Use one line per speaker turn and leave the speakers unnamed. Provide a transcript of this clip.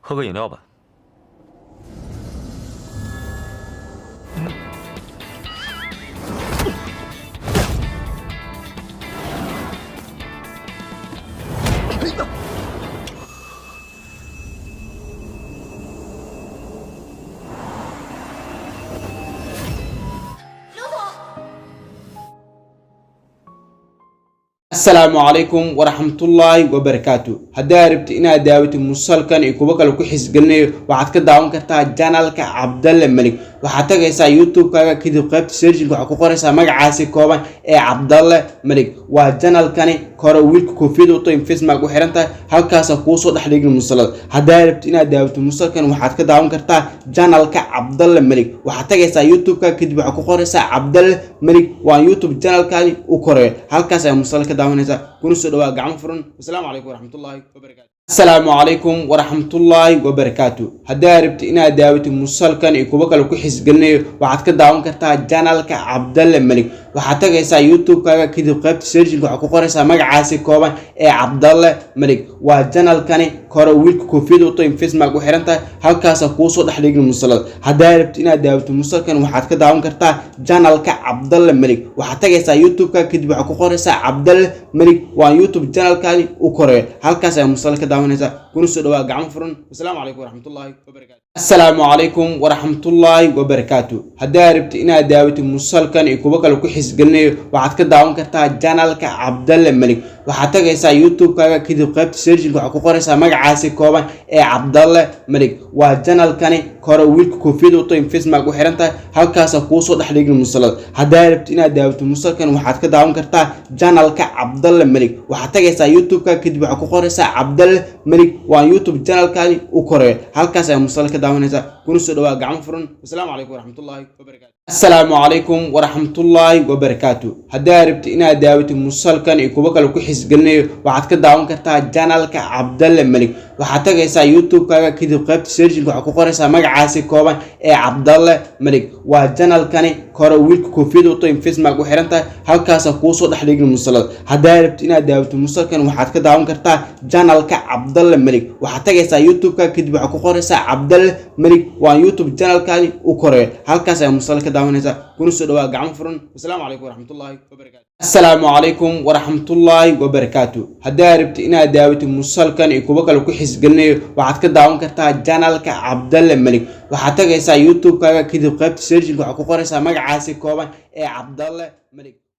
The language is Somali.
喝个饮料吧。
Asalaamu calaykum waraxmatullaahi wabarakaatu. Haddaa rabti inaad daawatid musalkan iyo kuwo kale ku xisgelinayo, waxaad ka daawan kartaa janalka Cabdalle Melig. Waxaad tagaysaa YouTube-kaaga, kadib qaybta searching waxaad ku qoraysaa magacaasi kooban ee Cabdalle Melig. Waa janalkani kore, wiilka koofiyada wato, facemask u xiran tahay, halkaasa kuusoo dhex dhigin musalada. Haddaa rabti inaad daawatid musalkan, waxaad ka daawan kartaa janalka Cabdalle Melig. Waxaad tagaysaa YouTube-ka, kadib waxaad ku qoraysaa Cabdalle Melig. Waa YouTube janalkani u koreeyo, halkaas ayaa musal ka daawanaysaa. Kuna soo dhawaa gacmo furan. Wasalaamu calaykum waraxmatullaahi wabarakaatu. Asalaamu calaykum waraxmatullaahi wabarakaatu. Haddaa rabti inaad daawatid musalkan iyo kuwo kale ku xisgelinayo, waxaad ka daawan kartaa janalka Cabdalle Melig. Waxaad tagaysaa YouTube-kaaga, kadib qaybta searching waxaad ku qoraysaa magacaasi kooban ee Cabdalle Melig. Waa janalkani kore, wiilka koofiyada wato, facemask u xiran tahay, halkaasa kuusoo dhex dhigin musalada. Haddaa rabti inaad daawatid musalkan, waxaad ka daawan kartaa janalka Cabdalle Melig. Waxaad tagaysaa YouTube-ka, kadib waxaad ku qoraysaa Cabdalle Melig. Waa YouTube janalkani u koreeyo, halkaas ayaa musal ka daawanaysaa. Kuna soo dhawaa gacmo furan. Wasalaamu calaykum waraxmatullaahi wabarakaatu. Asalaamu calaykum waraxmatullaahi wabarakaatu. Haddaa rabti inaad daawatid musalkan iyo kuwo kale ku xisgelinayo, waxaad ka daawan kartaa janalka Cabdalle Melig. Waxaad tagaysaa YouTube-kaaga, kadib qaybta searching waxaad ku qoraysaa magacaasi kooban ee Cabdalle Melig. Waa janalkani kore, wiilka koofiyada wato, facemask u xiran tahay, halkaasa kuusoo dhex dhigin musalada. Haddaa rabti inaad daawatid musalkan, waxaad ka daawan kartaa janalka Cabdalle Melig. Waxaad tagaysaa YouTube-ka, kadib waxaad ku qoraysaa Cabdalle Melig. Waa YouTube janalkani u koreeyo, halkaas ayaa musal ka daawanaysaa. Kuna soo dhawaa gacmo furan. Wasalaamu calaykum waraxmatullaahi wabarakaatu. Asalaamu calaykum waraxmatullaahi wabarakaatu. Haddaa rabti inaad daawatid musalkan iyo kuwo kale ku xisgelinayo, waxaad ka daawan kartaa janalka Cabdalle Melig. Waxaad tagaysaa YouTube-kaaga, kadib qaybta searching waxaad ku qoraysaa magacaasi kooban ee Cabdalle Melig. Waa janalkani kore, wiilka koofiyada wato, facemask u xiran tahay, halkaasa kuusoo dhex dhigin musalada. Haddaa rabti inaad daawatid musalkan, waxaad ka daawan kartaa janalka Cabdalle Melig. Waxaad tagaysaa YouTube-ka, kadib waxaad ku qoraysaa Cabdalle Melig. Waa YouTube janalkani u koreeyo, halkaas ayaa musal ka daawanaysaa. Kuna soo dhawaa gacmo furan. Wasalaamu calaykum waraxmatullaahi wabarakaatu. Asalaamu calaykum waraxmatullaahi wabarakaatu. Haddaa rabti inaad daawatid musalkan iyo kuwo kale ku xisgelinayo, waxaad ka daawan kartaa janalka Cabdalle Melig. Waxaad tagaysaa YouTube-kaaga, kadib qaybta searching waxaad ku qoraysaa magacaasi kooban ee Cabdalle Melig.